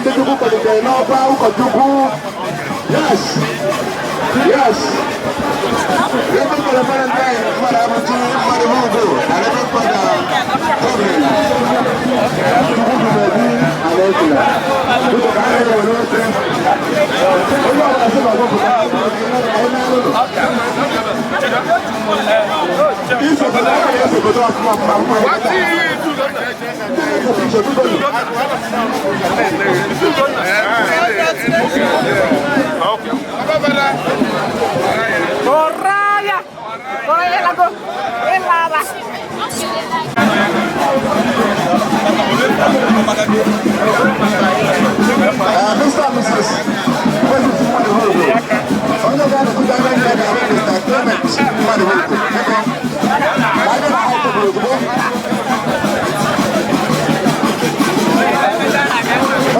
Ndị Chukwu kpọlitere n'ọkwa ụkọchukwu. Yes. Reverend Father Valentine Mmadụabụchi Mmadụbụugo na Reverend Father Godwin Chukwudumebi Alaekula. Biko, ka anyị were oche. Onye ọbụla sị na ọgbọpụta, anyị na-alụ. Isofoto, aka ya esofoto ọfụma ọfụma ọfụma. Ndị na-ese picture, biko nụ. Oraya! Oraya lago! Elada! Mr. and Mrs. Moses Mmadụbụugo. Onye ga-anọchite anya ndị ga-abụ Mr. Clement Mmadụbụugo. Biko, ka anyị na ha tebụl ozugbo.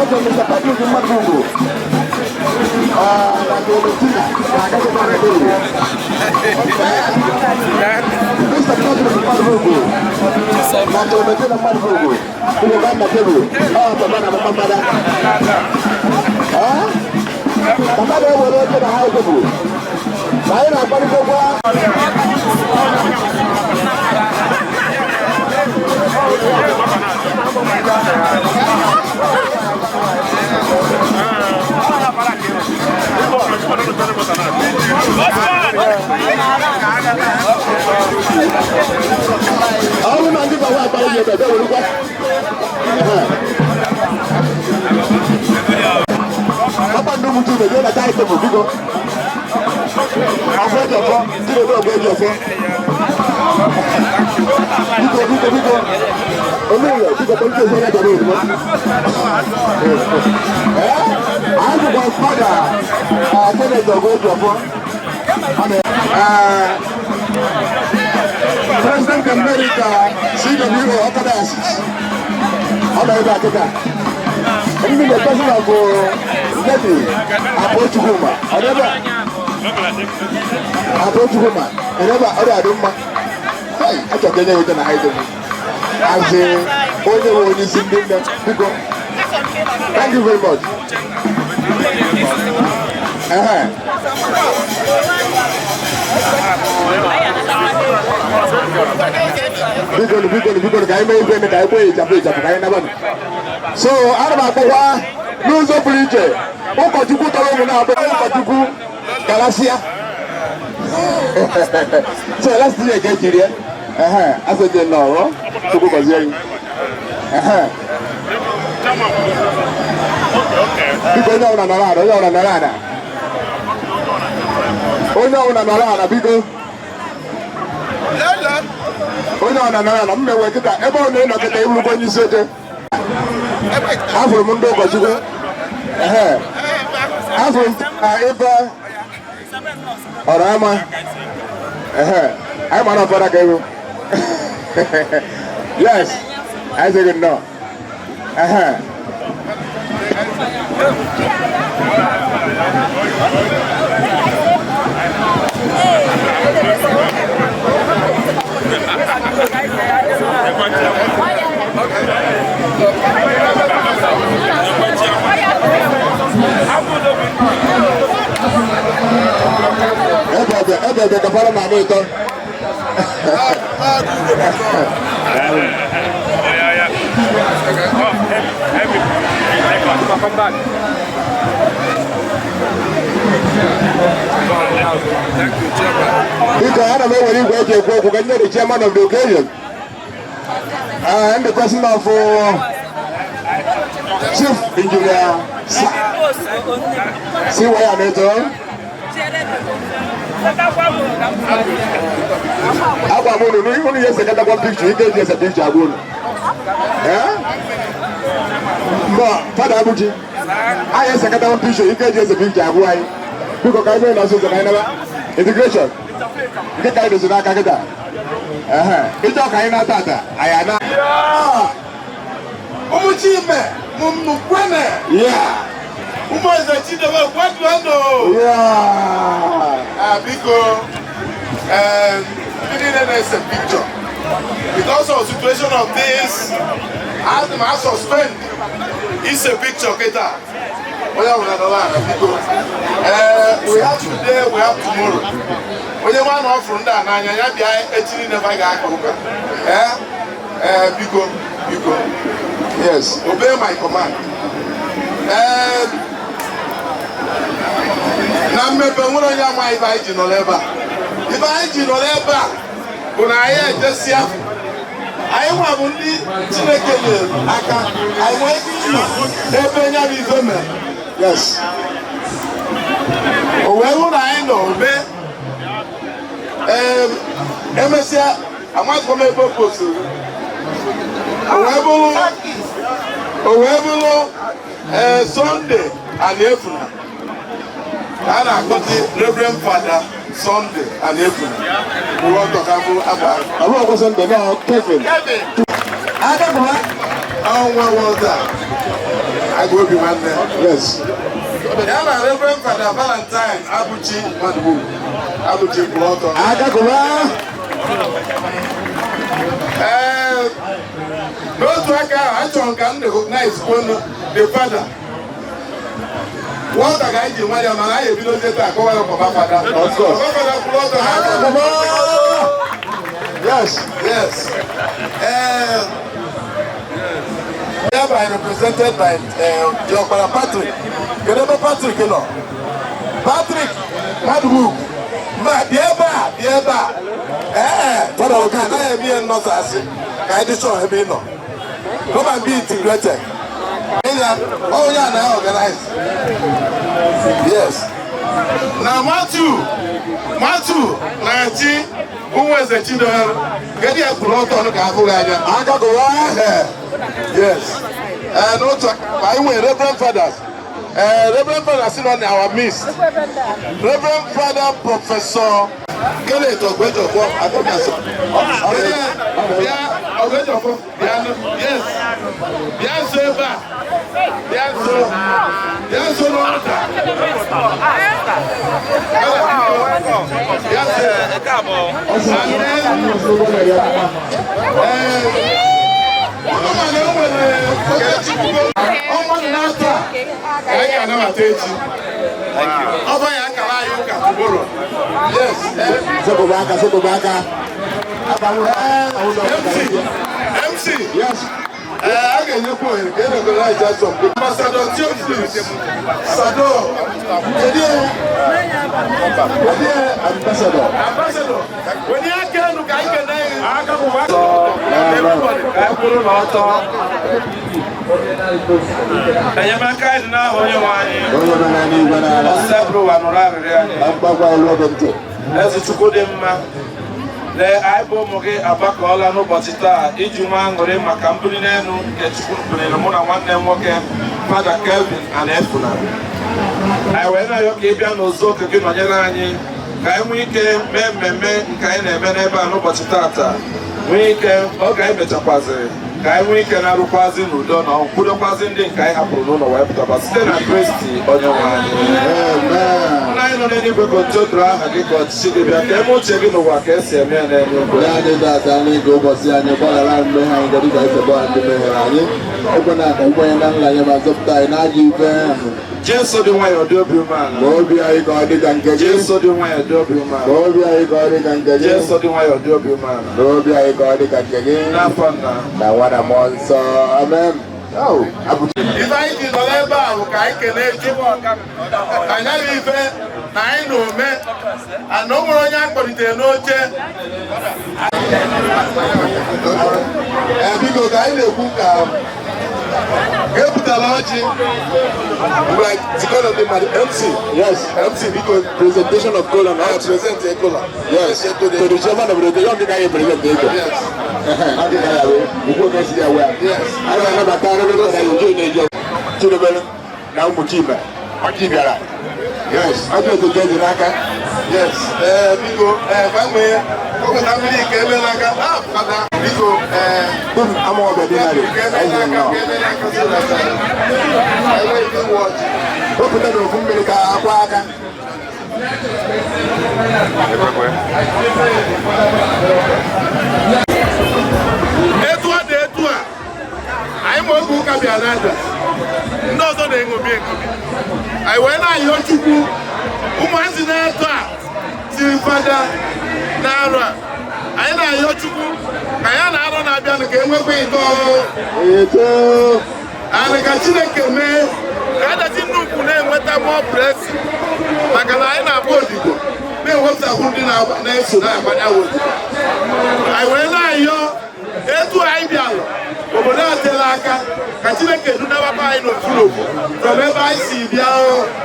Okay, Mr. Patrick Mmadụbụugo. Na Clementina ga-agakọta na tebụl. Mr. Patrick Mmadụbụugo na Clementina Mmadụbụugo. Biko, gaa na tebụl. Ọ papa na mama mmadụ. Papa na-ewere oche na high table. Ma anyị na-akpalitekwa. Ọ bụrụ na ndị gbawa akpara gị ebe ebe werukwa. Kpakpando ụmụ Chinedu bịa na high table, biko. Ọfọ eji ọfọ, Chinedu ọgụ eji ọfọ. Biko, biko, biko. Olóyè, biko, kpọlite ezi onye bịara ozugbo. Ee, anyị bụkwa fada Kenneth ọgụ eji ọfọ. President America CWO Awka Diocese. Ọ nọ ebe a kịta. Ndị the person of Lady Apo Chukwuma. Ọ dị ebe a? Apo Chukwuma. Ọ dị ebe a? Ọ dị adị mma. Hey, achọrọ ka enye ya oche na high table. As a onye bụ onye isi ndị nne, biko. Thank you very much. Ehe. Biko, biko, biko, ka anyị mee ife ka anyị kpee ịchafụ ịchafụ ka anyị naba. So ana m akpọkwa n'ụzọ pụrụ iche ụkọchukwu tọrọ ụmụ na-abụ ụkọchukwu Galatia. So last year ka ejiri ya. Ehe, asị dị nnọọ, Chukwu gọzie gị. Ehe. Biko, onye ọbụla nọrọ ala, onye ọbụla nọrọ ala. Onye ọbụla nọrọ ala, biko. Onye ọbụla nọrọ ala, m mewe kịta ebe ọ na-enọ kịta ịbụrụkwa onye isi oche. Afụrụ m ndị ụkọchukwu. Ehe. Afụrụ m ka ebe ọrụ ama. Ehe. Anyị mara ọfọdụ ka ewu. Yes. Anyị sị gị nnọọ. Ehe. Ebe ebe ebe ka fara na-anụ ụtọ. Biko, ana m ewere igwe eji ekwu okwu ka nye the chairman of the occasion and the person of Chief Engineer Sir C.Y. Aneto. Agwa m unu unu ya esekọtakwa picture ike eji ese picture agwa unu. Mba, Fada Abuchi, anyị esekọtakwa picture ike eji ese picture agwa anyị. Biko, ka anyị mee n'ọsịsọ ka anyị naba integration nke ka anyị dozi n'aka kịta. Ịchọ ka anyị na-ata ata anyị ana. Ụmụ Chime mụmụ kwene. Ụmụ eze Chidebe kwetuonụ. Biko, ndị niile na-ese picture, because of situation of this, ana m suspend Ise picture kịta. Onye ọbụla nọrọ ala, biko. Ee, we have today, we have tomorrow. Onye nwa na ọ fụrụ ndị a n'anya ya bịa echi niile fa ga-aka ụka. Ee ee, biko, biko. Yes. Obey my command. Ee, na mmepe nwere onye ama ibe anyị ji nọrọ ebe a. Ibe anyị ji nọrọ ebe a bụ na anyị ejesia, anyị nwa bụ ndị Chineke nyere aka, anyị nwee ike ịnọ ebe nya bụ ife mere. O wee hụ na anyị nọ obe. Ee, emesịa amaghịkwa m ebe o posturu. O wee bụrụ ee, Sunday Aniefuna ka a na-akpọzi Reverend Father Sunday Aniefuna kwụrụ ọtọ ka bụrụ agba. Ọ bụrụ ọkwa Sunday náà, Kevin. Kevin. Adébọ̀lá. Ọnwa Walter Agụ Obi Nwanne. Ya na Reverend Father Valentine Abuchi Madugbu Abuchi kwụrụ ọtọ. Adébọ̀lá. Ee, n'otu aka ahụ, achọrọ m ka m recognize kwonu the father Walter ka anyị ji nwa ya, mana anyị ebidozie taa kọwa ya ọkọba fada. Of course. Ọkọba fada kwụrụ ọtọ ha aka. Adébọ̀lá. Yes. Yes. Hereby represented by Diokpara Patrick. Kedu ebe Patrick nọ? Patrick Madugbu. Mba, bịa ebe a, bịa ebe a. Ee, Fada Okeke. anaghị eme ihe nnọsọ asị ka anyị dị sure ebe ị nọ. Come and be integrated. Ịnya, onye a na-organize. Yes. Na Matthew, Matthew na-achị ụmụ eze Chidera. Kedu ya kwuru ọtọ ka ahụ gị anya? Adébọ̀lá. Yes. N'otu aka, anyị nwere Reverend Fathers. Reverend Fathers nọ na our midst. Reverend Father Professor Kenneth Ogbejọfọ Akọkasọ. Bịa, Ogbejọfọ, bịa nụ. Yes. Bịa nso ebe a. Bịa nso. Bịa nso n'ọta. Bịa nso. And then, ụnụ ma na o nwere Okechukwu ọnwa na-atọ a ka anyị ga-anabata echi. Ọ bụ ya akara anyị ụka tomorrow. Yes. Sọ́kòbá aka, sọ́kòbá aka. MC, MC. Yes. Ee, a ga-enyekwa ohere ka e recognize some people. Ambassador Theophilus Sado. Kedu ihe? Kedu ihe ambassador? Ambassador. Wenye aka elu ka anyị kene gị. Amen. Ka anyị kwụrụ n'ọtọ. Enyemaka anyị dị n'aha Onye nwe anyị. Onye nọ n'eluigwe n'ala. Osebụrụ ụwa nụrụ arịrịọ anyị. Na mgbakwa elu oge ntị. Eze Chukwu dị mma, lee, anyị bụ ụmụ gị agbakọọla n'ụbọchị taa iji nwe aṅụrị maka mbuli n'elu nke Chukwu buliri mụ na nwanne m nwoke, Fada Kelvin Anaefuna. Anyị wee na-arịọ ka ị bịa n'ụzọ oke gị nọnyere anyị, ka anyị nwee ike mee mmemme nke anyị na-eme n'ebe a n'ụbọchị tata, nwee ike oge anyị mechakwazịrị, ka anyị nwee ike na-arụkwazi n'udo na kwudokwazi ndị nke anyị hapụrụ n'ụlọ wee pụtaba, site na Kristi Onye nwe anyị. Amen. Nna anyị nọ n'eluigwe, ka otuto doro aha gị, ka ọchịchị gị bịa, ka eme uche gị n'ụwa ka esi eme ya n'eluigwe. Nye anyị tata nri nke ụbọchị anyị, gbaghara anyị mmehie anyị dịka anyị si gbaghara ndị mehiere anyị. Ekwena ka nkwenye na nna anyị, ma zọpụta anyị n'ajọ ife ahụ. Jesu dị nwayọọ, dị obi umeala. Ma obi anyị ka ọ dị ka nke gị. Jesu dị nwayọọ, dị obi Ma umeala. obi anyị ka ọ dị ka nke gị. Jesu dị nwayọọ, dị obi umeala. Ma obi anyị ka ọ dị ka nke gị. N'afọ Nna na Nwa na Mmụọ Nsọ. Amen. Oh, Ife anyị ji nọrọ ebe a bụ ka anyị kelee Chukwu. Anyị bụ ife na anyị na ome ana o nwere onye a kpọlitere n'oche. Ee, biko, ka anyị na-ekwu ka epụtara ọjị mgbe tikọrọ ndị mmadụ. MC. Yes. MC, biko. Presentation of kola na nut. Present kola. Yes. To the chairman of the rotation, ndị ka present ego. Yes. Ndị ka ya wee ukwu oke si ya wee. Yes. Anyị ga-anabata Reverend Father Eugene Ejo Chidebere na ụmụ Chima. Ọjị bịara. Yes. Ọjị otuto dị n'aka. Yes. Ee, biko, ee, gbanwee kọpụta mmiri nke ebe n'aka. Ah, Fada, biko, ee. Dum amaọbịa dị narị. Nke ebe Anyị n'aka, nnọọ. nke ebe n'aka, so that enweghị ike ịwụ ọjị. Wepụta n'ofu mmiri ka akwa aka. Etu ọ dị etu a, anyị ma oge ụka bịa n'ada. na-eṅomi eṅomi. Anyị wee na-ayọ Chukwu, ụmụazị na-eto a tiri fada na-arụ a, anyị na-ayọ Chukwu ka ya na arọ na-abịanụ ka enwekwa ịtọ. Eto. Anyị ka Chineke mee ka Adazi Nnukwu na-enweta more blessing, maka na anyị na-agba odibo na-ewepụtakwu ndị na-eso na-agbanye odibo. Anyị wee na-ayọ, etu anyị bịalụ obodo a tela aka, ka Chineke dunabakwa anyị n'ofu n'ofu from ebe anyị si bịa.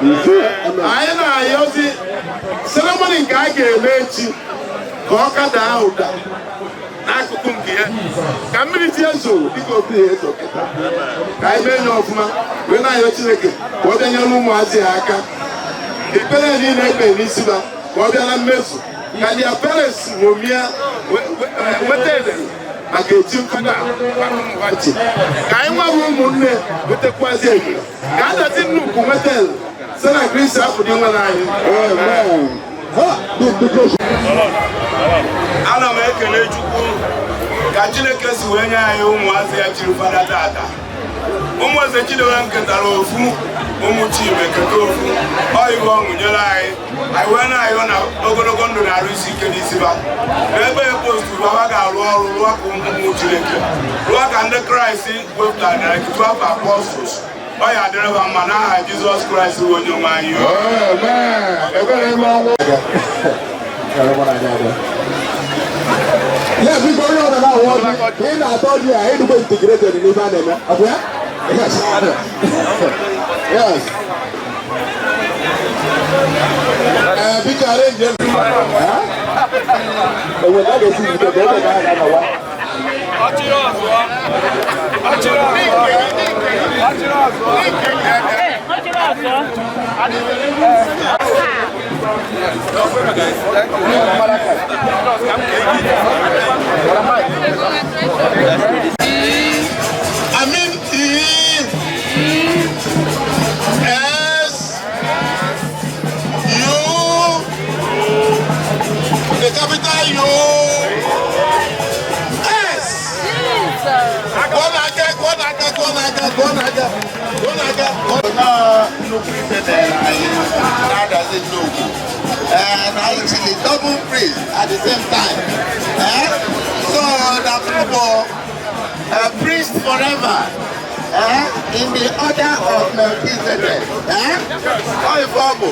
Ise. Amen. Anyị na-ayọzi ceremony nke a ga-eme echi ka ọ ka daa ụda n'akụkụ nke ya ka mmiri tie zoro dịka otu ya ezo kịta, ka anyị mee ya ọfụma, wee na-ayọ Chineke ka ọ bịa nyere ụmụazị ya aka. Ekpere niile ekpe n'isi ha, ka ọ bịa na mmezu, ka their parents ṅomie, nweta elele maka echi mfada maka ụmụ ha chi, ka anyị nwa bụ ụmụnne nwetakwazi elele, ka Adazi Nnukwu nweta elele site na Kristi afọ dị nwere anyị. Amen. Ha, biko. Ana m ekele Chukwu ka Chineke si wee nye anyị ụmụazị ya chiri fada tata. Ụmụ eze Chidewere m ketara ofu, ụmụ Chime keta ofu. Ọ ihe ọṅụ nyere anyị. Anyị wee na-ayọ na ogologo ndụ na arụ isi ike n'isi ba n'ebe e posturu ha ga-arụ ọrụ, rụọ ka ụmụ Chineke, rụọ ka ndị Kraịst wepụtara na 12 apostles. Ọ ya adịrị ha mma n'aha Jizọs Kraịst bụ onye nwe anyị. Amen. Ebere ime ọnwụ. Ya biko, onye ọbụla na-awụ ọjị, ka ị na-atọ ọjị a, ịdịgbo integrated n'ife a na-eme. Ọ bụ ya? Yes. Ee, biko, arrange. Enwere a ga-esi jide ka ebe ka a ga-anọwa. Ọchịrị ọzụọ. Ọchịrị ọzụọ. Ọchịrị ọzụọ. Ọchịrị ọzọ. I mean E S U, the capital U S. Kụọ n'aka, kụọ n'aka, kụọ n'aka, kụọ n'aka, kụọ n'aka. Nnukwu ife mere anyị na-Adazi Nnukwu. Ee, na anyị chili double priest at the same time. Eh? So na bụ priest forever. Eh? In the order of Melchizedek. Eh? Ọ ife ọ bụ.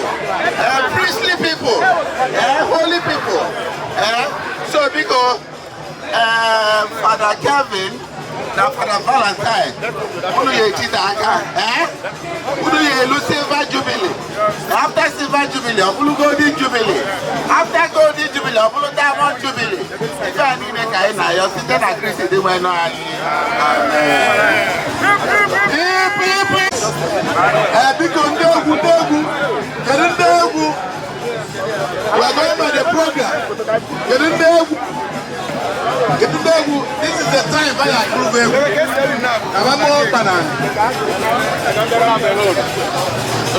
Priestly people. Eh? Holy people. Eh? So biko, Father Kevin na Father Valentine, unu ya echite aka, eh? Unu ya elu silver jubilee. After silver jubilee, ọ bụrụ golden jubilee. After golden jubilee, ọ bụrụ diamond jubilee. Ife a niile ka anyị na-ayọ site na Kristi dị nwe anyị. Amen. Hip, hip, hip. Ee, biko, ndị egwu, ndị egwu, kedu ndị egwu? We are going by the program. Kedu ndị egwu? Kedu ndị egwu? This is the time I approve egwu. Abamọ kpana.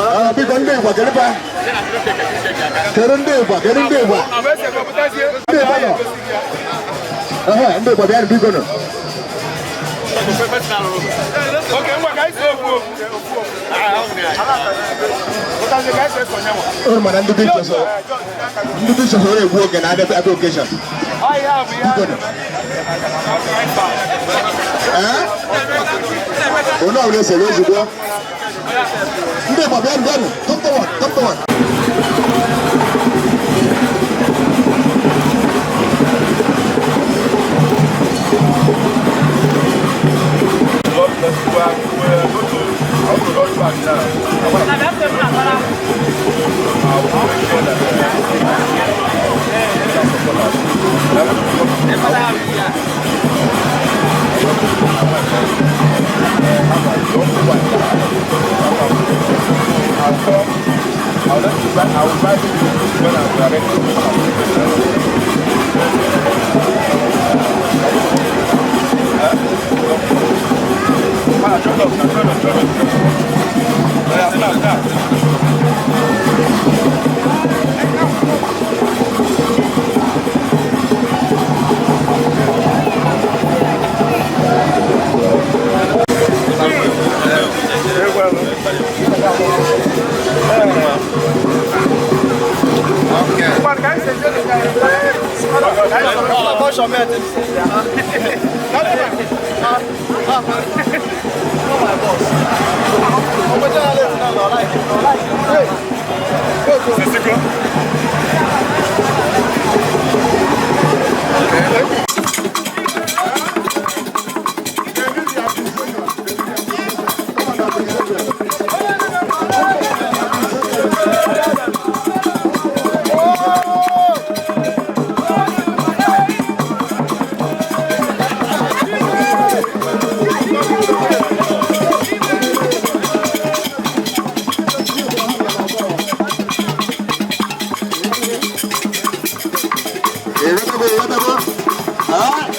Ah, biko, ndị Igbo, kedu ba? Kedu ndị Igbo? Kedu ndị Igbo? Ndị Igbo nọ. Ehe, ndị Igbo, bịa biko nọ. Okay, ngwa ka anyị si okwu okwu. Unu mana ndị bishọp, ndị bishọp na-egbu oge na abịa abịa occasion. Biko nọ. Ee? Onye ọbụla esere ozugbo. Ndị Igbo, bịa, bịanụ. Come forward, come forward. God bless you. We are go to, I want to rush back now. I will make sure that I'll come. I'll let you buy, I will buy you when I'm ready. Ah, turn off, turn off, turn off. Yeah, start, start. Ịghọtago, ịghọtago? Ah?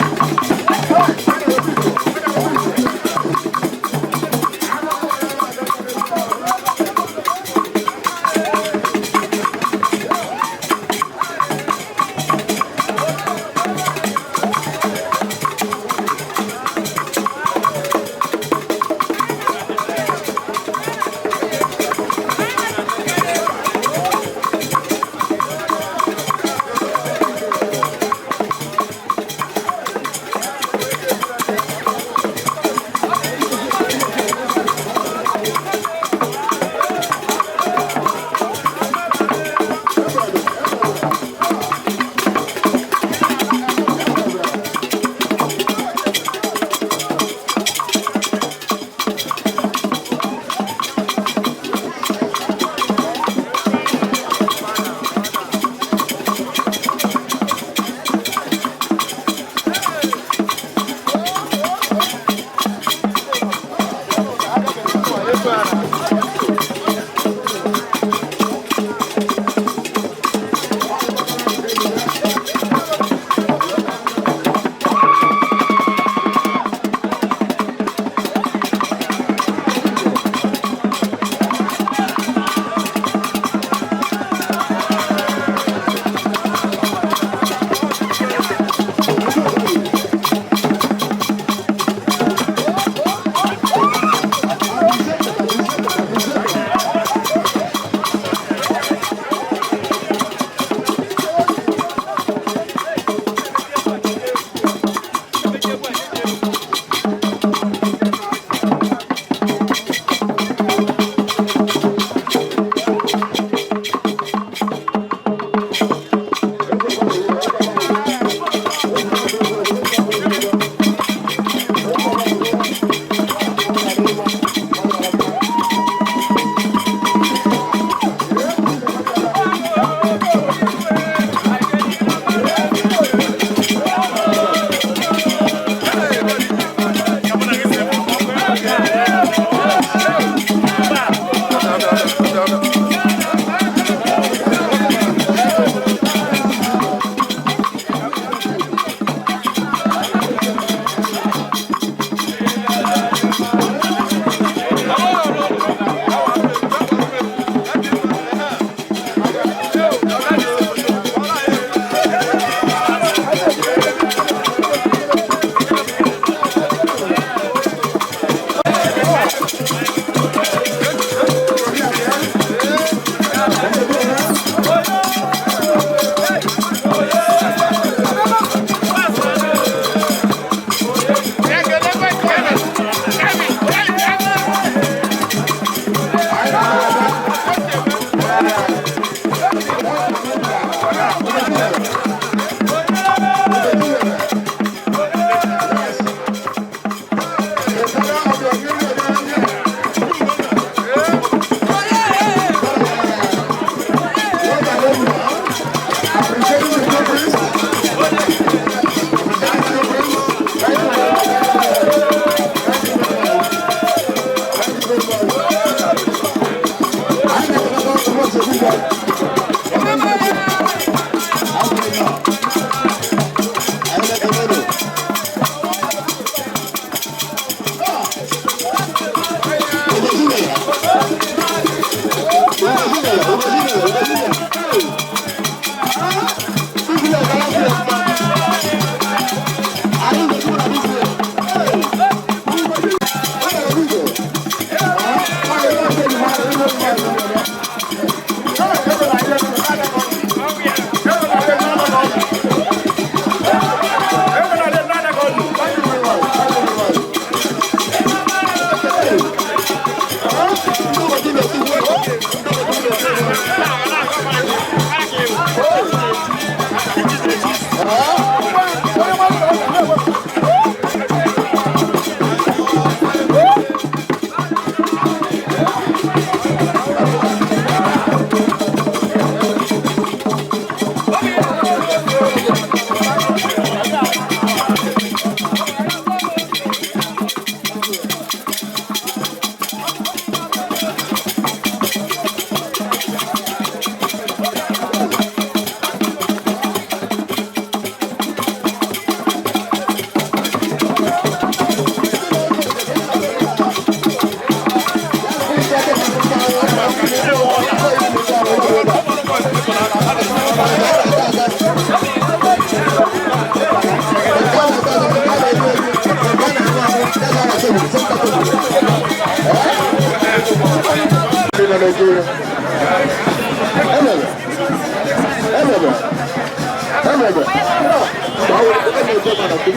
Mgbe ọ were ebe na-eche ma na ndị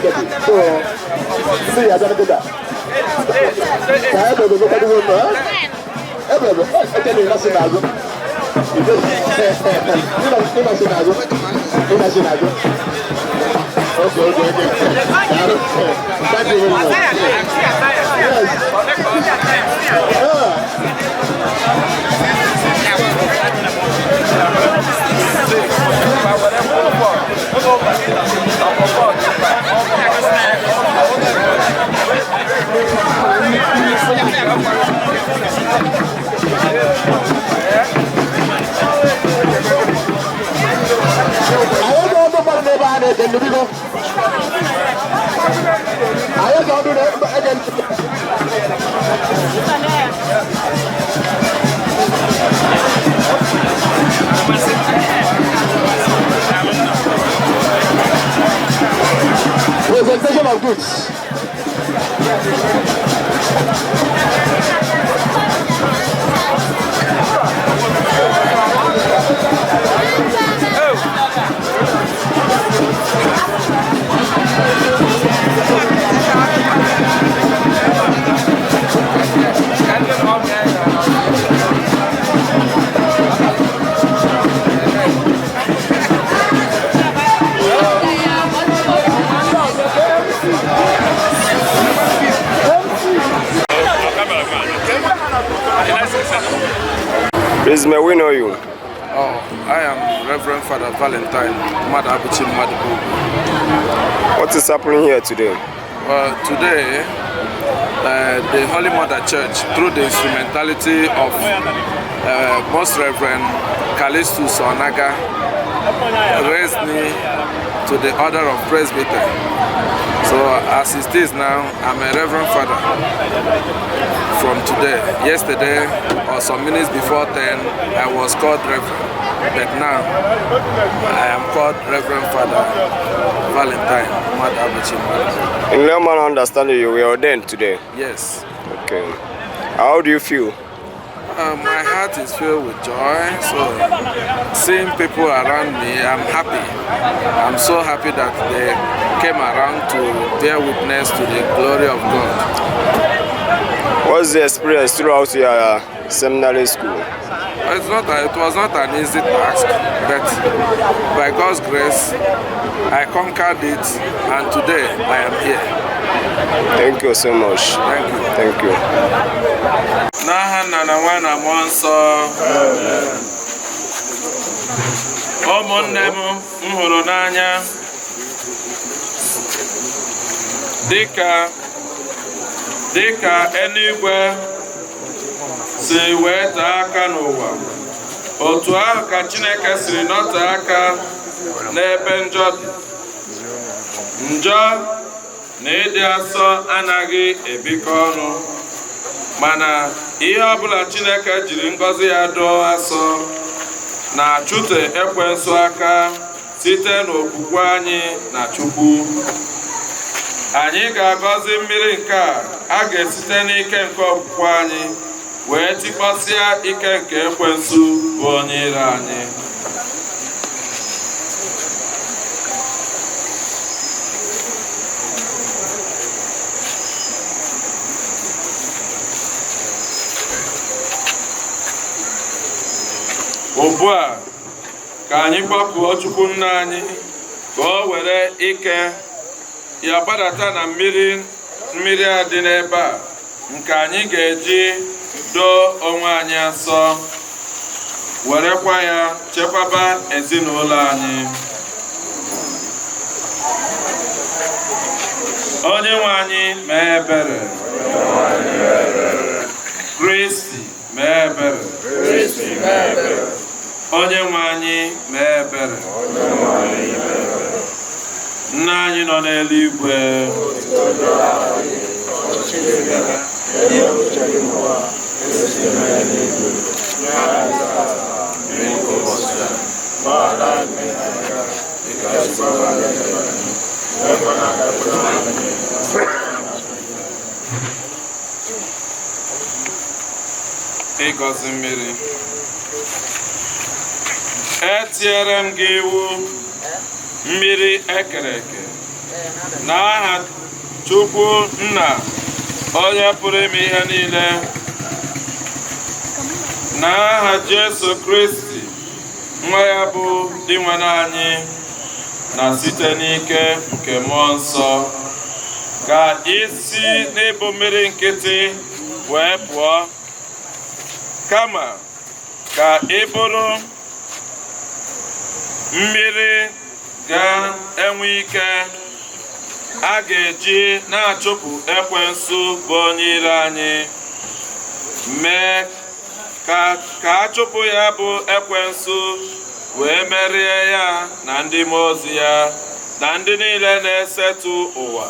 so ndị ya bịa nkịta ka ebe ebe kwadobe mma ebe ebe eke na-ịnasị n'azụ ịnasị n'azụ ịnasị n'azụ. Okay. Thank you very much. Yes. Yeah. Anyị ga-ọdụ mmadụ n'ebe a na-ege ndị biko. Anyị ga-ọdụ na-ege ntị. Presentation of goods. Please, may we know you? Oh, I am Reverend Father Valentine Madabuchi Madibu. What is happening here today? Well, today, the Holy Mother Church, through the instrumentality of Most Reverend Callistus Onaga, raised me to the order of presbyter. So as it is now, I'm a Reverend Father from today. Yesterday, or some minutes before 10, I was called Reverend. But now, I am called Reverend Father Valentine Madabuchi Madabu. In layman understanding, you were ordained today. Yes. Okay. How do you feel? My heart is filled with joy. So, seeing people around me, I'm happy. I'm so happy that they came around to bear witness to the glory of God. What's the experience throughout your seminary school? It was not an easy task, but by God's grace, I conquered it, and today I am here. Thank you so much. Thank you. Thank you. N'aha Nna na Nwa na Mmụọ Nsọ. Ụmụnne m m hụrụ n'anya, dịka eluigwe si wee tee aka n'ụwa, otu ahụ ka Chineke siri nọte aka n'ebe njọ dị. Njọ na ịdị asọ anaghị ebikọ ọnụ, mana ihe ọbụla Chineke jiri ngọzi ya doo asọ na-achụte ekwensu aka site n'okwukwe anyị na Chukwu. Anyị ga-agọzi mmiri nke a ga-esite n'ike nke okwukwe anyị wee tikpọsịa ike nke ekwensu bụ onye iro anyị. Ugbu a ka anyị kpọkuo Chukwu nna anyị ka o were ike ya gbadata na mmiri a dị n'ebe a nke anyị ga-eji doo onwe anyị asọ, werekwa ya chekwaba ezinụlọ anyị. Onye nwe anyị mee ebere. Kristi mee ebere. Onye nwe anyị mee ebere. Nna anyị nọ n'eluigwe. Ịgọzi mmiri. Etinyere m gị iwu Mmiri ekere eke. N'aha Chukwu Nna, onye pụrụ ime ihe niile, n'aha Jesu Kristi, nwa ya bụ Dinwenụ anyị, na site n'ike nke Mmụọ Nsọ, ka isi n'ịbụ mmiri nkịtị wee pụọ, kama ka ị bụrụ mmiri ga-enwe ike a ga-eji na-achụpụ ekwensu bụ onye iro anyị. Mee ka a chụpụ ya bụ ekwensu wee merie ya na ndị mmụọ ozi ya na ndị niile na-esetụ ụwa,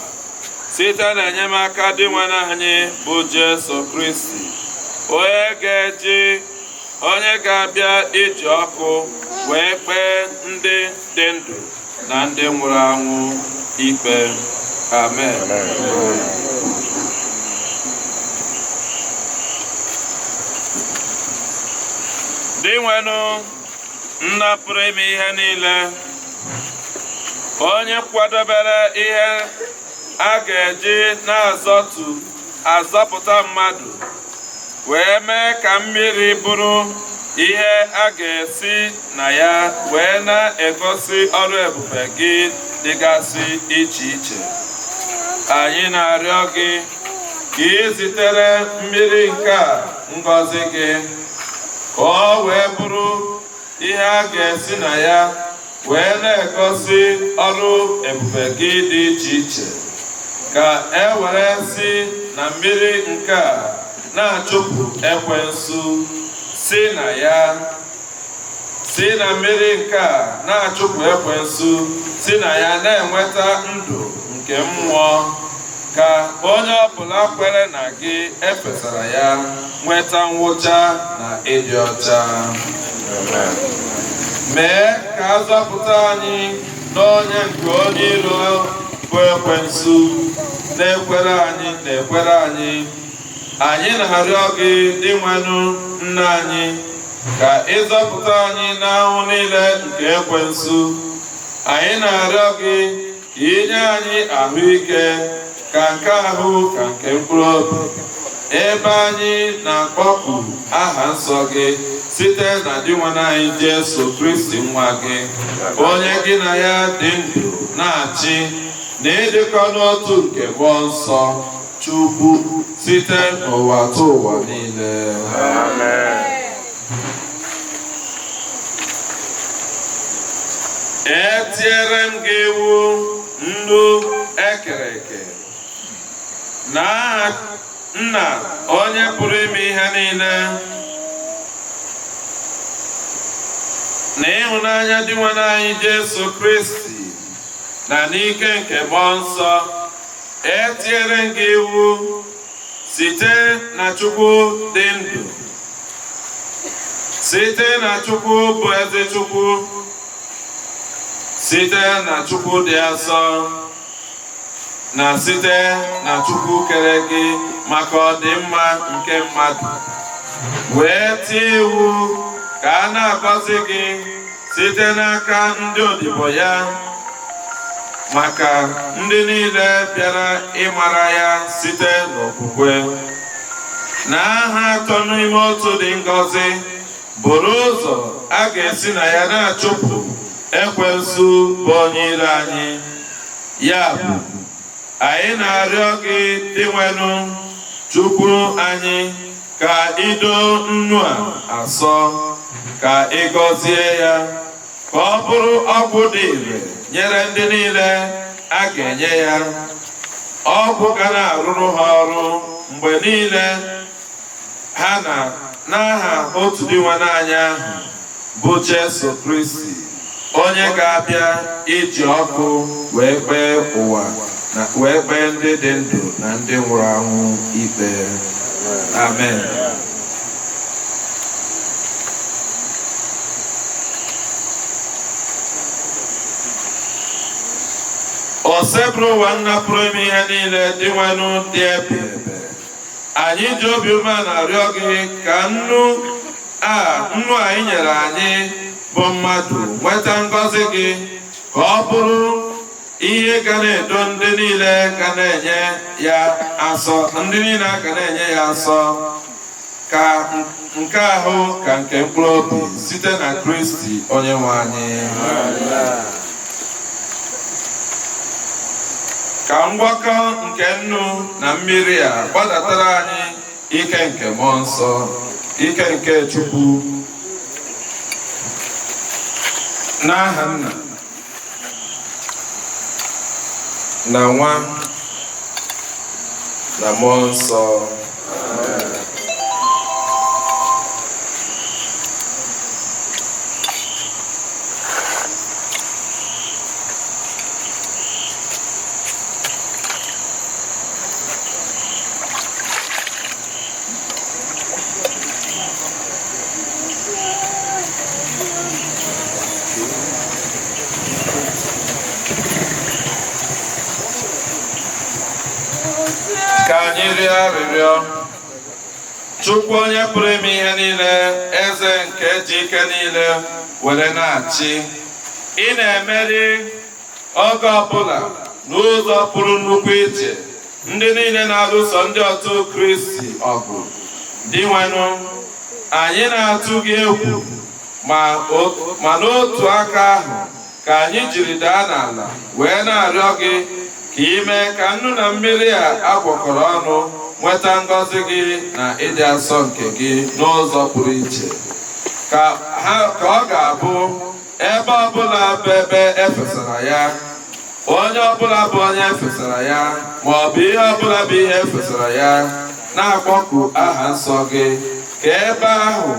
site n'enyemaka Dinwenụ anyị bụ Jesu Kristi, onye ga-eji onye ga-abịa iji ọkụ wee kpee ndị dị ndụ na ndị nwụrụ anwụ ikpe. Amen. Dinwenụ, Nna pụrụ ime ihe niile, onye kwadobere ihe a ga-eji na-azọtụ azọpụta mmadụ, wee mee ka mmiri bụrụ ihe a ga-esi na ya wee na-egosi ọrụ ebube gị dịgasị iche iche, anyị na-arịọ gị ka ị zitere mmiri nke a ngọzi gị, ka ọ wee bụrụ ihe a ga-esi na ya wee na-egosi ọrụ ebube gị dị iche iche, ka e were si na mmiri nke a na-achụpụ ekwensu, si na ya si na mmiri nke a na-achụpụ ekwensu, si na ya na-enweta ndụ nke mmụọ, ka onye ọbụla kwere na gị efesara ya nweta ngwụcha na ịdị ọcha. Mee ka a zọpụta anyị n'onye nke onye iro bụ ekwensu na-ekwere anyị. Anyị na-arịọ gị, Dinwenụ Nna anyị, ka ịzọpụta anyị n'ahụ niile nke ekwensu. Anyị na-arịọ gị ka inye anyị ahụike, ka nke ahụ ka nke mkpụrụ obi, ebe anyị na-akpọku aha nsọ gị, site na Dinwenụ anyị Jesu Kristi, nwa gị, onye gị na ya dị ndụ na-achị na ịdịkọ n'otu nke Mmụọ Nsọ Chukwu, site n'ụwa tụ ụwa niile. Amen. Etiere m gị iwu, ndụ ekere eke, na aha Nna onye pụrụ ime ihe niile, na ịhụnanya Dinwenụ anyị Jesu Kristi, na n'ike nke Mmụọ Nsọ, etiere m gị iwu site na Chukwu dị ndụ, site na Chukwu bụ eze Chukwu, site na Chukwu dị asọ, na site na Chukwu kere gị maka ọdịmma nke mmadụ, wee tie iwu ka a na-agọzi gị site n'aka ndị odibo ya, maka ndị niile bịara ịmara ya site n'okwukwe. Na aha Atọ n'Ime Otu dị ngọzi bụrụ ụzọ a ga-esi na ya na-achụpụ ekwensu bụ onye iro anyị. Ya bụ, anyị na-arịọ gị, Dinwenụ Chukwu anyị, ka ido nnu a asọ, ka ị gọzie ya, ka ọ bụrụ ọgwụ dị ire nyere ndị niile a ga-enye ya, ọgwụ ga na-arụrụ ha ọrụ mgbe niile ha na n'aha otu Dinwenụ anyị ahụ bụ Jesu Kristi, onye ga-abịa iji ọkụ wee kpee ụwa na wee kpee ndị dị ndụ na ndị nwụrụ anwụ ikpe. Amen. Osebụrụwa, Nna pụrụ ime ihe niile, Dinwenụ dị ebe ebe, anyị ji obi umeala arịọ gị ka nnu a nnu anyị nyere anyị bụ mmadụ nweta ngọzi gị, ka Ka ọ bụrụ ihe ga na-edo ndị niile ga na-enye ya asọ, ndị niile ga na-enye ya asọ, ka nke ahụ ka nke mkpụrụ obi, site na Kristi onye nwe anyị. Ka ngwakọ nke nnu na mmiri a gbadatara anyị ike nke mmụọ nsọ, ike nke Chukwu, n'aha Nna na Nwa na Mmụọ Nsọ. Ka anyị rịọ arịrịọ. Chukwu onye pụrụ ime ihe niile, eze nke ji ike niile were na-achị, ị na-emeri oge ọbụla n'ụzọ pụrụ nnukwu iche ndị niile na-alụso ndị otu Kristi ọgụ. Dinwenụ, anyị na-atụ gị egwu, ma n'otu aka ahụ ka anyị jiri daa n'ala wee na-arịọ gị ka ị mee ka nnu na mmiri a agwakọrọ ọnụ nweta ngọzi gị na ịdị asọ nke gị n'ụzọ pụrụ iche, ka ọ ga-abụ ebe ọbụla bụ ebe efesara ya, onye ọbụla bụ onye efesara ya, ma ọ bụ ihe ọbụla bụ ihe efesara ya, na-akpọku aha nsọ gị, ka ebe ahụ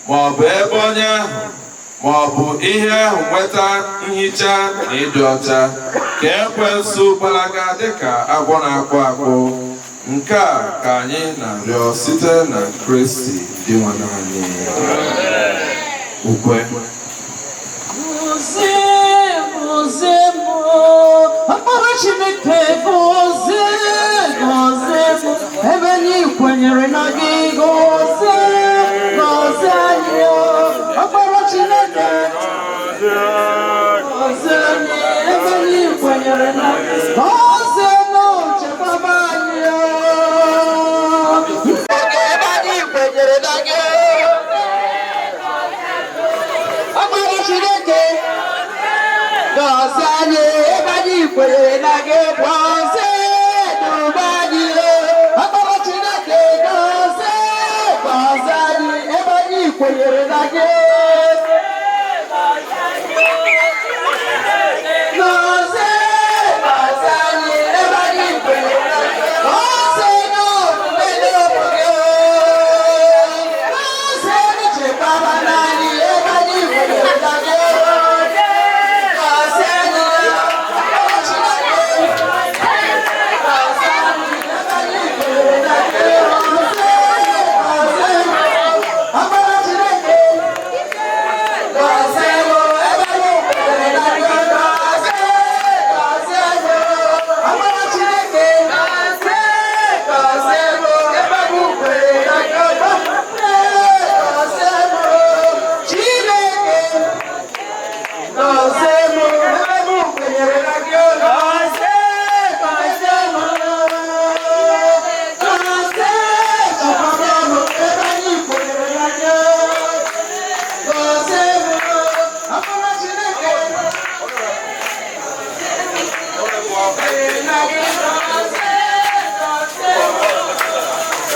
ma ọ bụ ebe onye ahụ ma ọ bụ ihe ahụ nweta nhicha na ịdị ọcha, ka ekwensu gbalaga dịka agwọ na-akpụ akpụ. Nke a ka anyị na-arịọ site na Kristi Dinwenụ anyị. Ukwe. Ọkpara Chineke, gọzie, gọzie m, ebe anyị kwenyere na gị. Gọzie, gọzie anyị, ọkpara Chineke, gọzie anyị, ebe anyị kwenyere na gị. Gọzie n'ochekwaba anyị, ebe anyị kwenyere na gị. Ọkpara Chineke, gọzie anyị, ebe anyị kwenyere na gị. Gọzie n'ụba anyị, ọkpara Chineke, gọzie, gọzie anyị, ebe anyị kwenyere na gị. Gọzie, gọzie anyị, ebe anyị kwenyere na gị. Gọzie n'omume n'obodo, gọzie n'chekwaba n'anyị, ebe anyị kwenyere na gị. Gọzie anyị, ọkpara Chineke, gọzie anyị, ebe anyị kwenyere na gị. Gọzie, gọzie, ọkpara Chineke, gọzie m, ebe anyị kwenyere na gị. Gọzie, gọzie m, ọkpara Chineke, gọzie, gọzie m, ebe anyị kwenyere na gị. Gọzie, gọzie m, Chineke, gọzie m, ebe m kwenyere na gị. Gọzie, gọzie m, gọzie, chekwaba m, ebe anyị kwenyere na gị. Gọzie m, ọkpara Chineke, na gị. Gọzie, gọzie m,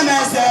na-eme.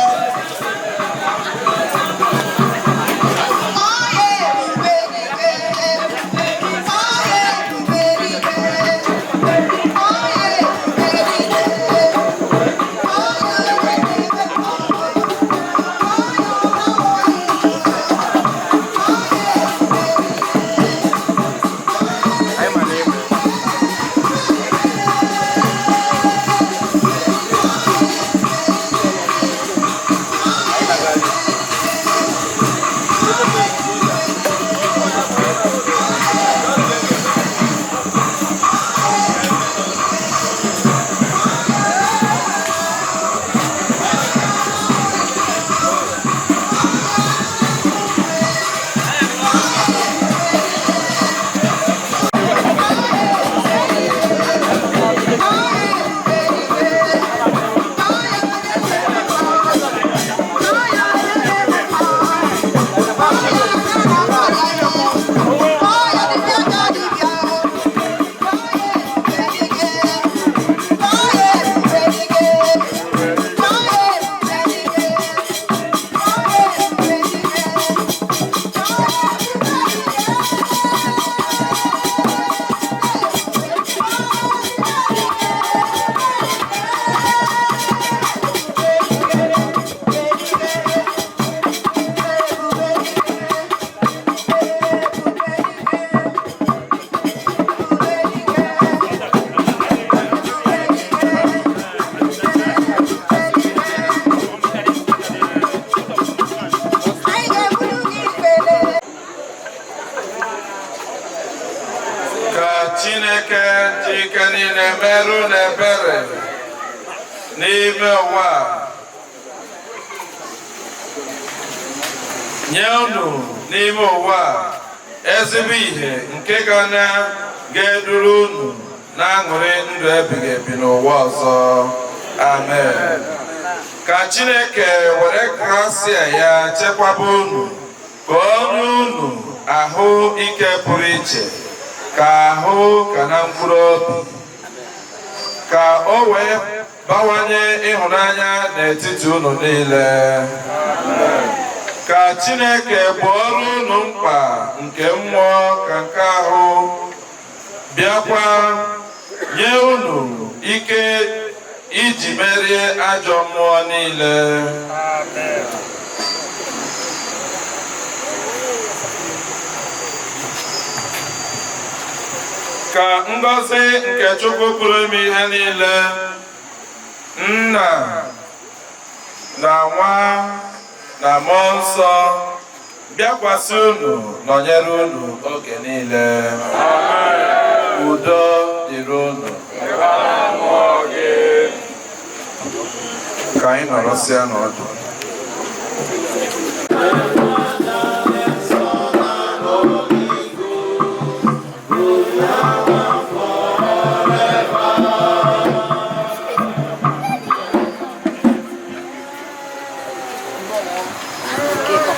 Ka Chineke ji ike niile merụ na ebere n'ime ụwa a, nye unu n'ime ụwa a ezigbo ihe nke ga na ga-eduru unu na-aṅụrị ndụ ebighị ebi n'ụwa ọzọ. Amen. Ka Chineke were grasia ya chekwaba unu, ka ọnụ unu ahụ ike pụrụ iche, ka ahụ ka na mkpụrụ obi, ka o wee bawanye ịhụnanya n'etiti unu niile. Ka Chineke gboro unu mkpa nke mmụọ ka nke ahụ, bịakwa nye unu ike iji merie ajọ mmụọ niile. Ka ngọzi nke Chukwu pụrụ ime ihe niile, Nna na Nwa na Mmụọ Nsọ, bịakwasị unu, nọnyere unu oge niile. Udo dịrị unu. Ka anyị nọrọsịa n'ọdụ.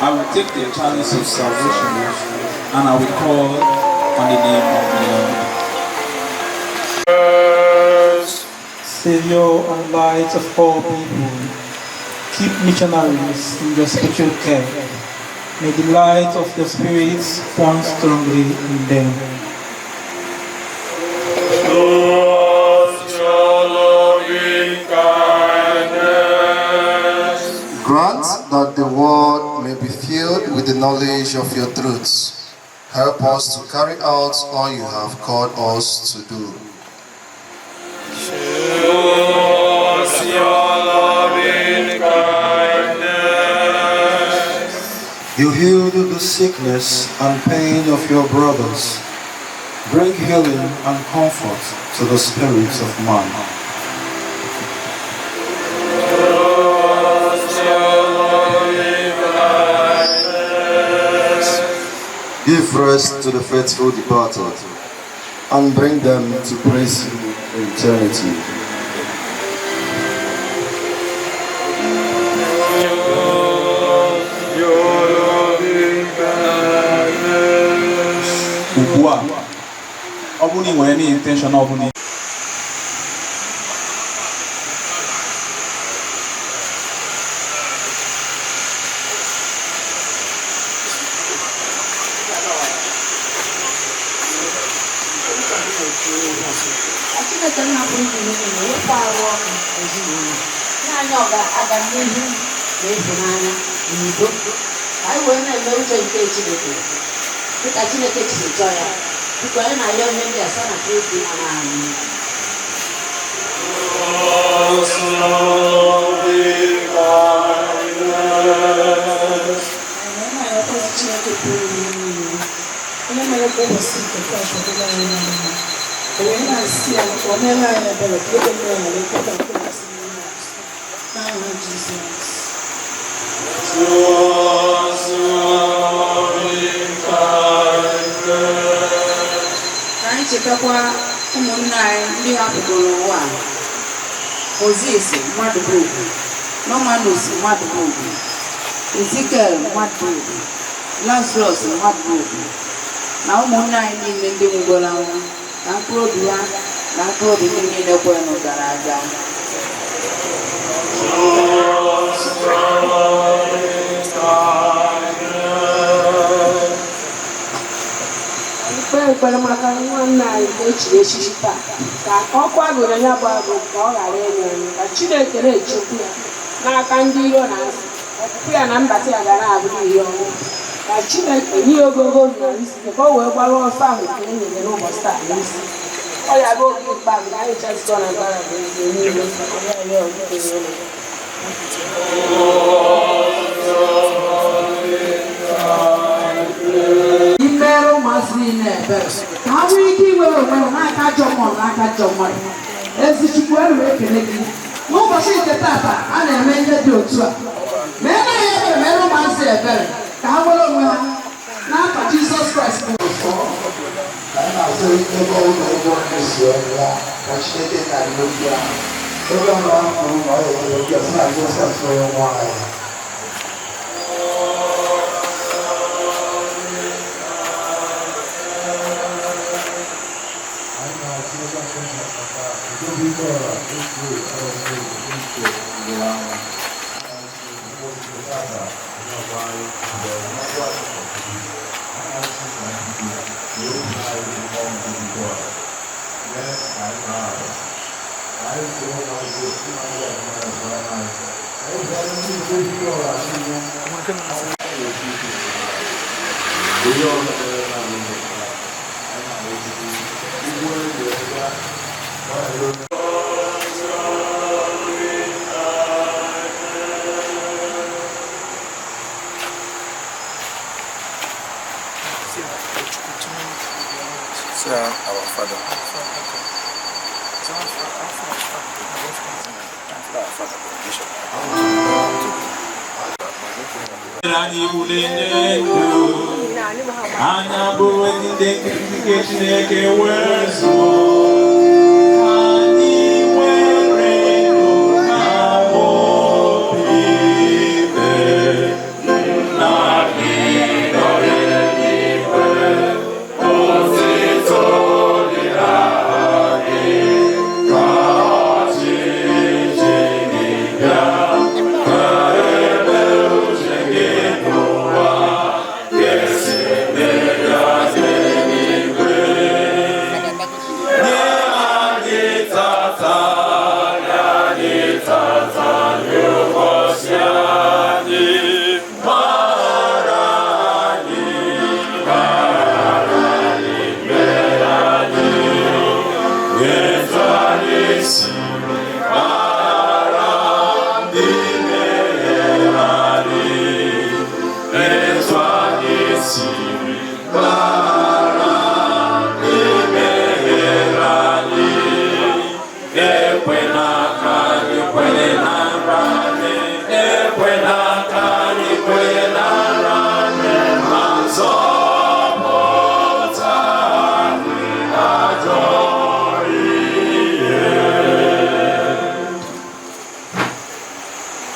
I will take the chalice of salvation and I will call on the name of the Lord. Savior and light of all people, keep missionaries in your special care. May the light of your Spirit burn strongly in them. Lord, your loving kindness. Grant that the world may be filled with the knowledge of your truths. Help us to carry out all you have called us to do. Show us your loving kindness. You healed the sickness and pain of your brothers. Bring healing and comfort to the spirits of man. Show us your loving kindness. Give rest to the faithful departed and bring them to praise you in eternity. Your loving kindness. Ugbu a, ọ bụrụ na ị nwere any intention ọ bụla Chineke nna pụrụ ime ihe niile wepụ arụ ọkụ ezinụlọ nye anyị ọganihu na ịhụnanya na udo, ka anyị wee na-eme uche nke Chineke dịka Chineke siri chọọ ya. Biko, anyị na-arịọ ihe ndị a site na Kristi nọ anyị. Anyị na-arịọkwazị Chineke pụrụ ime ihe niile, onye mere ka ụbọchị nke taa fọdụrụ anyị na mma, o wee na-asị ya ka o mere anyị ebere, ka ebe mmiri ghara ịkpọta nke ụbọchị niile ọzọ. N'aha Jizọs. Ka anyị chetakwa ụmụnne anyị ndị hapụgoro ụwa a: Moses Mmadụbugwu, Romanus Mmadụbugwu, Ezekiel Mmadụbugwu, Lazarus Mmadụbugwu na ụmụnne anyị niile ndị nwụgoro anwụ, ka mkpụrụ obi ha na mkpụrụ obi ndị niile kwerenụ gara aga. Ikpe ekpere maka nwanne anyị ka echiri echichi taa, ka ọkụ agụrụ ya bụ agụ ka ọ ghara ịnyụ anyụ, ka Chineke na-echekwa ya n'aka ndị iro na asị ọpụpụ ya na mbata ya gara abụrụ ihe ọnwụ, ka Chineke nye ya ogologo ndụ na isi ka o wee gbara ọsọ ahụ nke e nyere n'ụbọchị taa n'isi. Ọ ya bụ oge ikpeazụ ka anyị chazikọ na mbara bụ ezi niile ya ya. Imere ụmụazị niile ebere, ka ha nwee ike inwere onwe ha n'aka ajọ mmụọ na n'aka ajọ mmadụ. Ezi Chukwu, eru ekele gị n'ụbọchị nke tata a na-eme ihe dị otu a. Meere anyị ebere, mere ụmụazị ebere ka ha nwere onwe ha, n'afa Jizọs Kraịst bụ. Anyị na-asị ebe ụlọ ebe onye si ọnwụọ, ka Chineke na-adị obi ahụ ebe ọ na-akwụrụ na ọ ya ejere obi a sị na Josef onye nwe anyị. Anyị na-asị ebe a maka Udobiọra otu ọrụ nke nwụrụ anwụ. Ụbọchị tata onye ọgba anyị mgbe ọgwụ akụkọ Say our Father. Our Father, Bishop. Anyị na-enye ndụ, anyị abụrụ ndị nke Chineke wee zụọ. Anyị nwere ndụ na obi ikpe. Nna gị nọ n'eluigwe, otuto dịrị aha gị, ka ọchịchị gị bịa, ka eme uche gị n'ụwa, ka esi eme ya n'eluigwe. Nye anyị tata, nye anyị tata n'ụbọchị anyị, gbaghara anyị, gbaghara anyị mmehie anyị, etu anyị si gbaghara ndị mehiere anyị, etu anyị siri gbaghara ndị mehiere anyị. Ekwela ka anyị kwenye na nranye, ekwela ka anyị kwenye na nranye, ma zọpụta anyị ajọ ihe.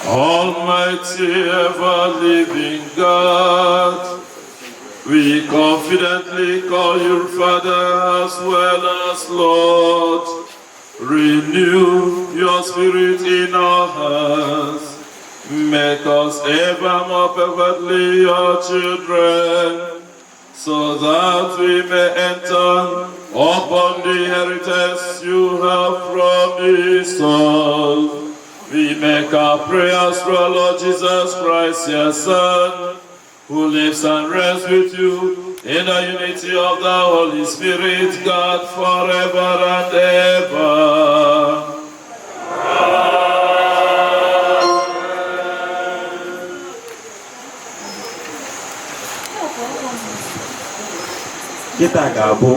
Almighty ever living God, we confidently call you Father as well as Lord. Renew your spirit in our hearts. Make us ever more perfectly your children, so that we may enter Upon the inheritance you have promised us, we make our prayers through our Lord Jesus Christ, your Son, who lives and reigns with you in the unity of the Holy Spirit, God, forever and ever. Kịta ga-abụ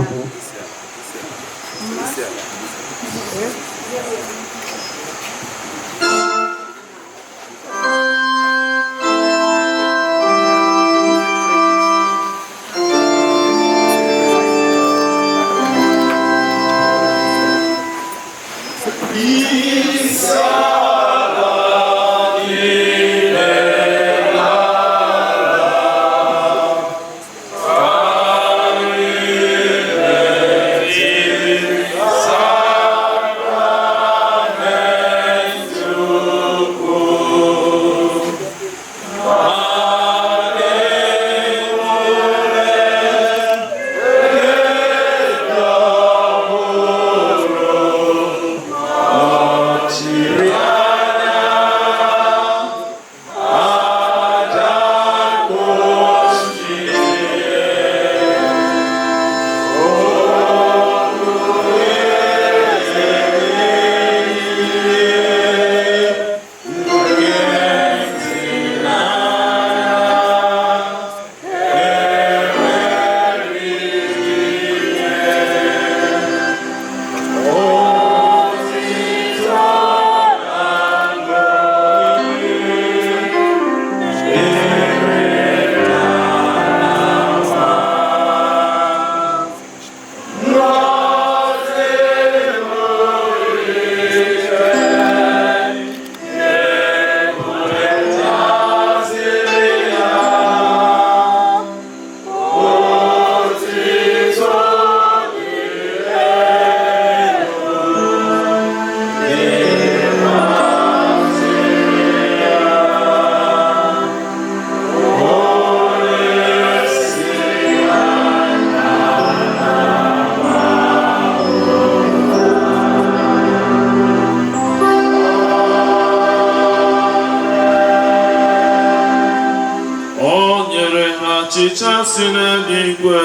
O nyere ha achịcha si n'eluigwe.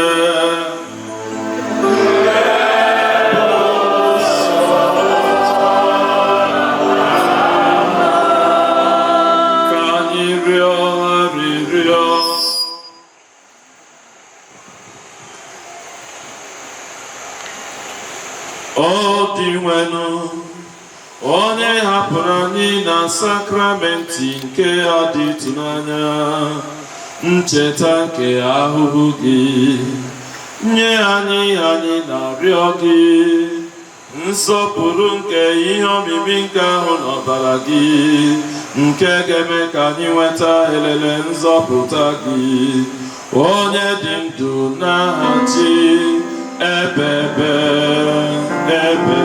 Ka anyị rịọ arịrịọ. Ọ dị nwenụ, onye hapụrụ anyị na sakramenti nke a dị ịtụnanya, ncheta nke ahụhụ gị, nye anyị, anyị na-arịọ gị, nsọpụrụ nke ihe omimi nke ahụ n'ọbara gị, nke ga-eme ka anyị nweta elele nzọpụta gị, onye dị ndụ na-achị ebebe ebebe.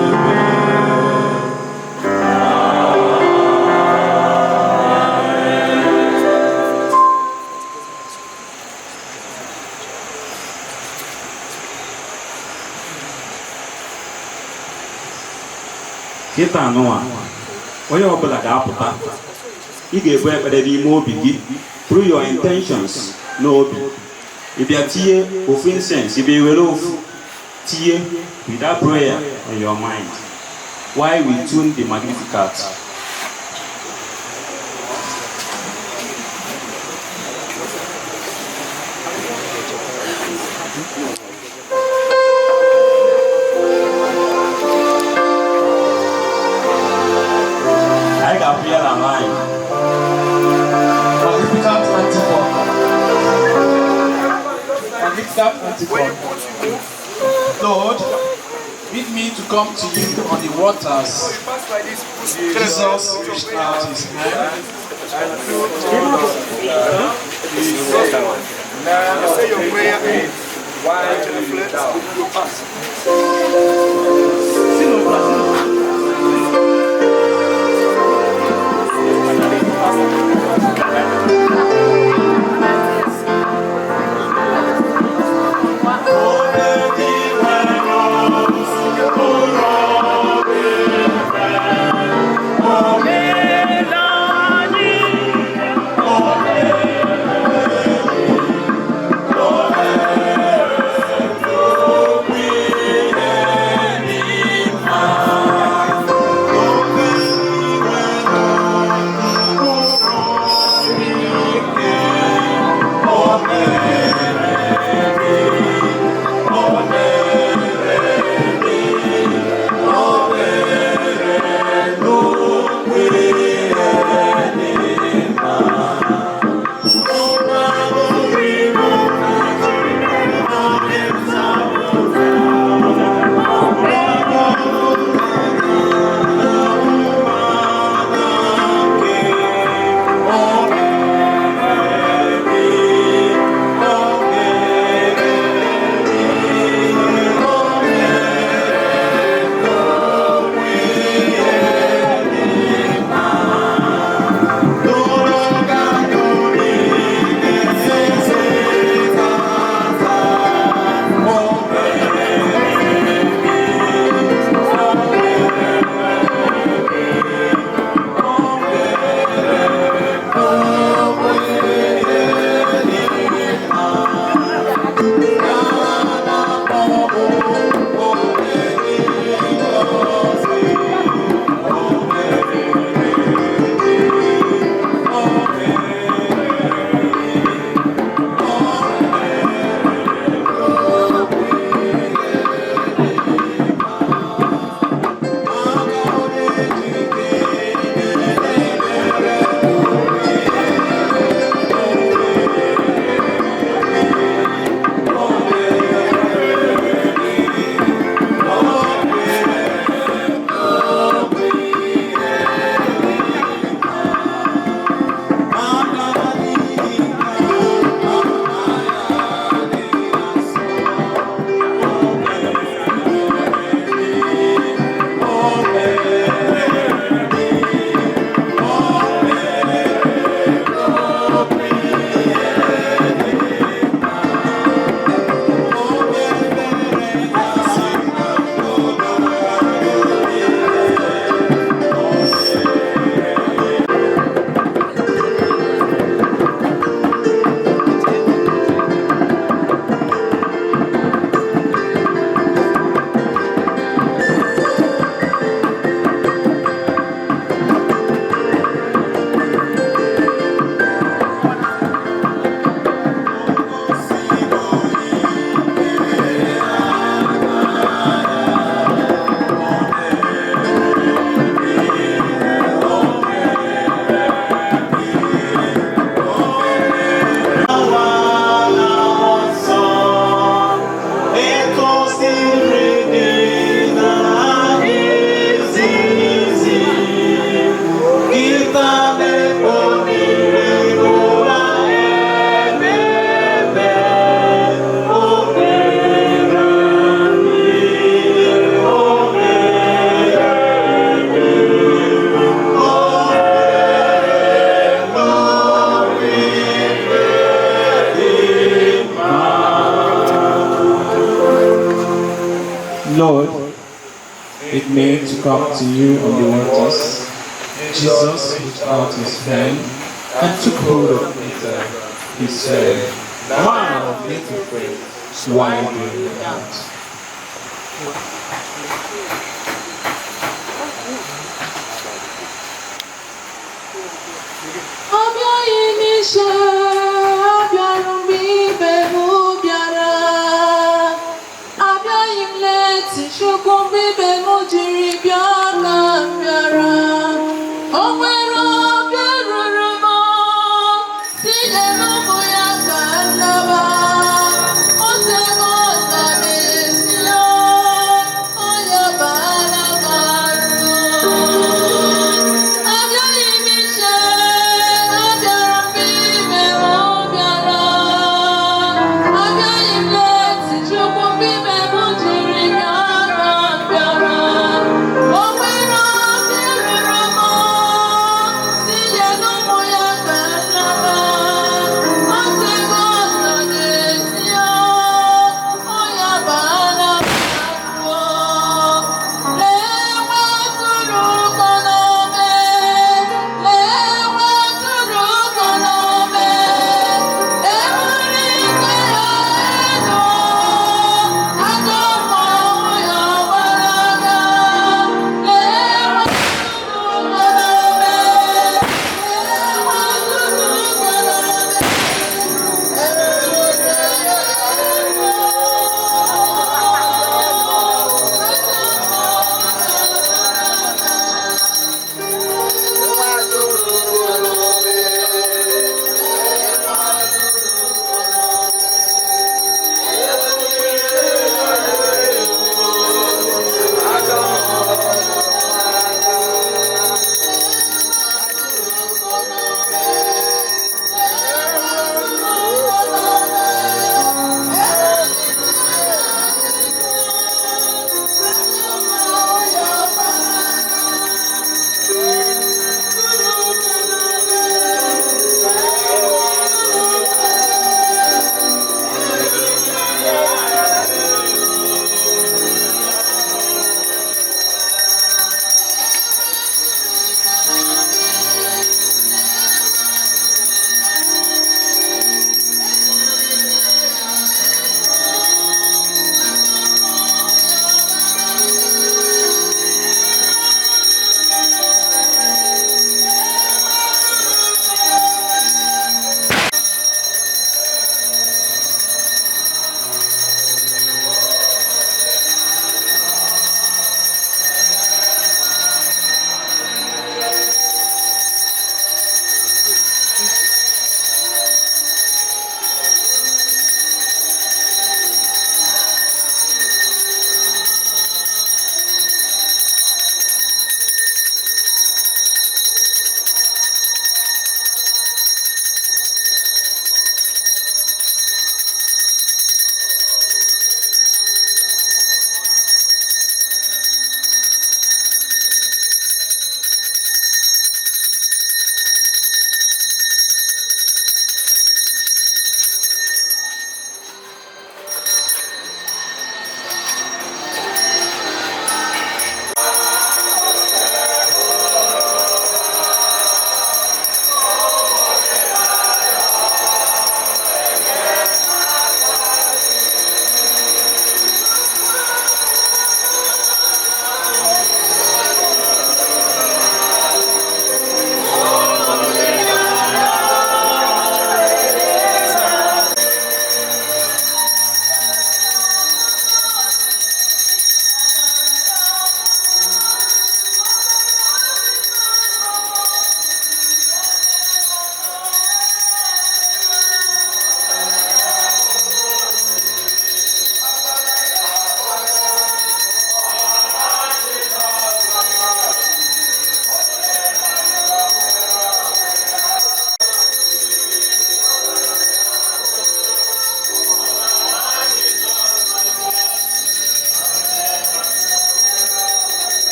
Kịta anụnwa onye ọbụla ga-apụta, ị ga-ebu ekpere n'ime obi gị through your intentions n'obi. Ị bịa tinye ofu incense, ị bịa were ofu tinye with that prayer on your mind while we tune the Magnificat. Anyị ga-apụ ya na line. Magnificat antiphon. Magnificat antiphon. Lord, bid me to come to you on the waters. Jesus reached out his hand. Say your prayer while you pass. Onye dị nwere. Lord, it me to come to you on the waters. Jesus reached out his hand and took hold of Peter. He said, "Man of little faith, why do you doubt?" Abịaghị m ishe, abịara mgbe ibe m bịara. Abịaghị m late, Chukwu, mgbe ibe m jiri bịa ka m bịara. O nwere obi ruru m, tinyere ụmụ ya ka nnaba. O tego na m esi onye bara m arụ. Abịaghị m iche, abịara mgbe ibe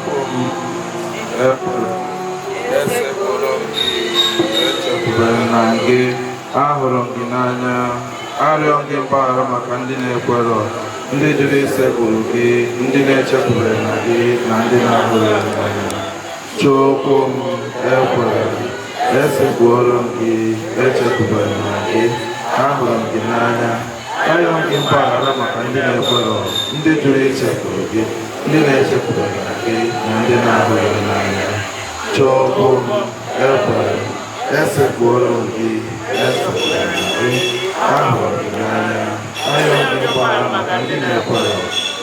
Chukwu m, ekwere esekpụrụ m gị, echekwubere na gị, ahụrụ m gị n'anya. Arịọ m gị mgbaghara maka ndị na-ekwerọ, ndị jụrụ isekpụrụ gị, ndị na-echekwubere na gị, na ndị na-ahụghị gị n'anya. Chukwu m, ekwere esekpụrụ m gị, echekwubere na gị, ahụrụ m gị n'anya. Arịọ m gị mgbaghara maka ndị na-ekwerọ, ndị jụrụ isekpụrụ gị, ndị na-echekwubere na gị, na ndị na-ahụghị gị n'anya. Chukwu m, ekwere esekpụrụ m gị, echekwubere na gị, ahụrụ m gị n'anya. Arịọ m gị mgbaghara maka ndị na-ekwerọ,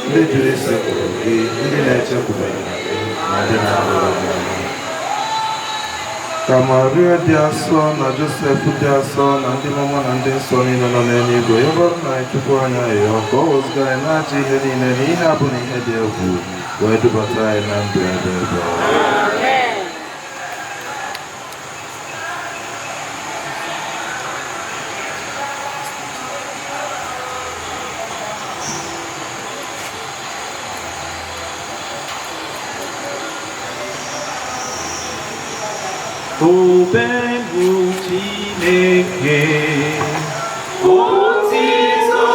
ndị jụrụ isekpụrụ gị, ndị na-echekwubere na gị, na ndị na-ahụghị gị n'anya. Ka Maria dị asọ na Josef dị asọ na ndị mama na ndị nsọ niile nọ n'eluigwe yọbara na anyị Chukwu anyị ayọ ka ọ wezụga anyị na-ajọ ihe niile na ihe abụ na ihe dị egwu wee dubata anyị na ndụ ebe ebe. Tobe bụ Chineke. Otito.